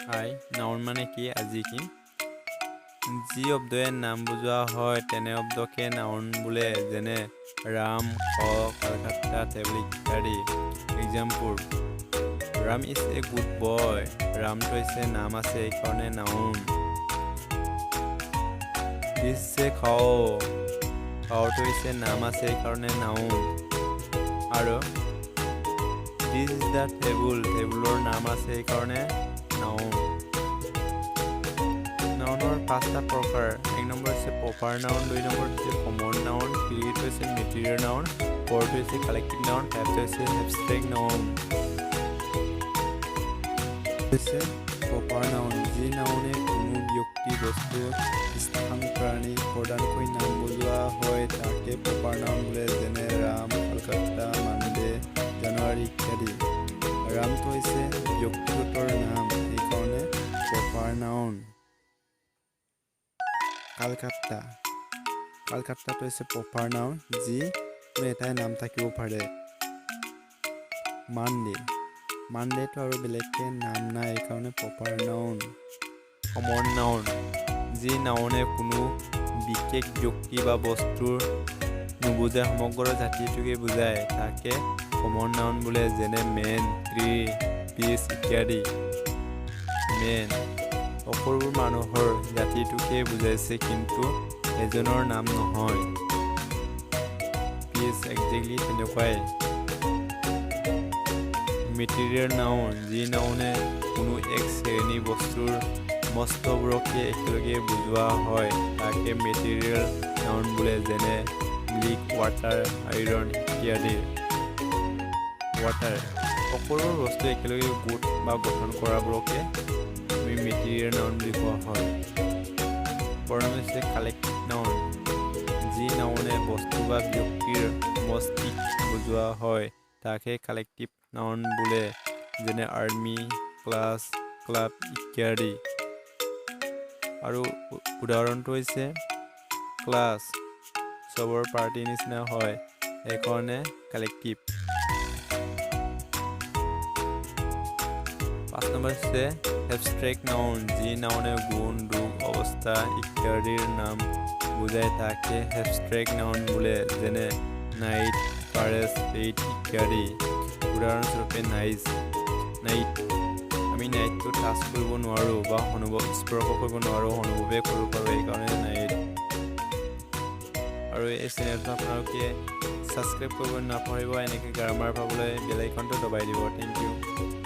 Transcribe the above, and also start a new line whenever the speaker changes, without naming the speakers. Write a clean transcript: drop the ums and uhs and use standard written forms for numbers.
হাই, noun মানে কি আজি শিকিম। যি শব্দৰে নাম বুজোৱা হয় তেনে শব্দকে নাউন বোলে, যেনে ৰাম, কলকাতা, টেবুল ইত্যাদি। Example, Ram is a good boy. ৰামটো হৈছে নাম আছে, এইকাৰণে noun. This is a cow. কাউটো হৈছে নাম আছে, এইকাৰণে নাউন। আৰু this is the table. টেবুলৰ নাম আছে, এইকাৰণে নাউন। নাউনৰ পাঁচটা প্ৰকাৰ। এক নম্বৰ হৈছে প্ৰপাৰ নাউন, দুই নম্বৰ হৈছে কমন নাউন, থ্ৰীটো হৈছে মেটেৰিয়েল নাউন, ফ'ৰটো হৈছে কালেক্টিভ নাউন, ফাইভটো হৈছে এবষ্ট্ৰেক্ট নাউন। হৈছে প্ৰপাৰ নাউন, যি নাউনে কোনো ব্যক্তি, বস্তু, স্থান, প্ৰাণী প্ৰধানকৈ নাম বুজোৱা হয় তাকে প্ৰপাৰ নাউন বোলে, যেনে ৰাম, কলকাতা, মানডে, জানুৱাৰী ইত্যাদি। ৰামটো হৈছে ব্যক্তিগতৰ নাম, সেইকাৰণে প্ৰপাৰ নাউন। কালকাতা, কালকাতাটো হৈছে প্ৰপাৰ নাউন, যি কোনো এটাই নাম থাকিব পাৰে। মানডে, মানডেটো আৰু বেলেগকৈ নাম নাই, সেইকাৰণে প্ৰপাৰ নাউন। কমন নাউন, যি নাউনে কোনো বিশেষ ব্যক্তি বা বস্তুৰ নুবুজায়, সমগ্ৰ জাতিটোকে বুজায়, তাকে কমন নাউন বোলে, যেনে মেন, ট্ৰী, পিচ ইত্যাদি। মেন সকলোবোৰ মানুহৰ জাতিটোকে বুজাইছে, কিন্তু এজনৰ নাম নহয়। পিচ একজেক্টলি তেনেকুৱাই। মেটেৰিয়েল নাউন, যি নাউনে কোনো এক শ্ৰেণী বস্তুৰ সমস্তবোৰকে একেলগে বুজোৱা হয় তাকে মেটেৰিয়েল নাউন বোলে, যেনে মিল্ক, ৱাটাৰ, আইৰণ ইত্যাদি। ৱাটাৰ, সকলোবোৰ বস্তু একেলগে গোট বা গঠন কৰাবোৰকে আমি মেটেৰিয়েল নাউন বুলি কোৱা হয়। প্ৰথম হৈছে কালেক্টিভ নাউন, যি নাউনে বস্তু বা ব্যক্তিৰ সমষ্টিক বুজোৱা হয় তাকে কালেক্টিভ নাউন বোলে, যেনে আৰ্মি, ক্লাছ, ক্লাব ইত্যাদি। আৰু উদাহৰণটো হৈছে ক্লাছ, চবৰ পাৰ্টিৰ নিচিনা হয়, সেইকাৰণে কালেক্টিভ। পাঁচ নম্বৰ হৈছে এবষ্ট্ৰেক্ট নাউন, যি নাউনে গুণ, দোষ, অৱস্থা ইত্যাদিৰ নাম বুজায় তাকে এবষ্ট্ৰেক্ট নাউন বোলে, যেনে নাইট, কাৰেজ, ফেইথ ইত্যাদি। উদাহৰণস্বৰূপে নাইচ, নাইট, আমি নাইটটো টাচ কৰিব নোৱাৰোঁ বা অনুভৱ, স্পৰ্শ কৰিব নোৱাৰোঁ, অনুভৱে কৰিব পাৰোঁ, সেইকাৰণে নাইট। আৰু এই চেনেলটো আপোনালোকে ছাবস্ক্ৰাইব কৰিব নাপাহৰিব। এনেকৈ গ্ৰামাৰ পাবলৈ বেল আইকনটো দবাই দিব। Thank U.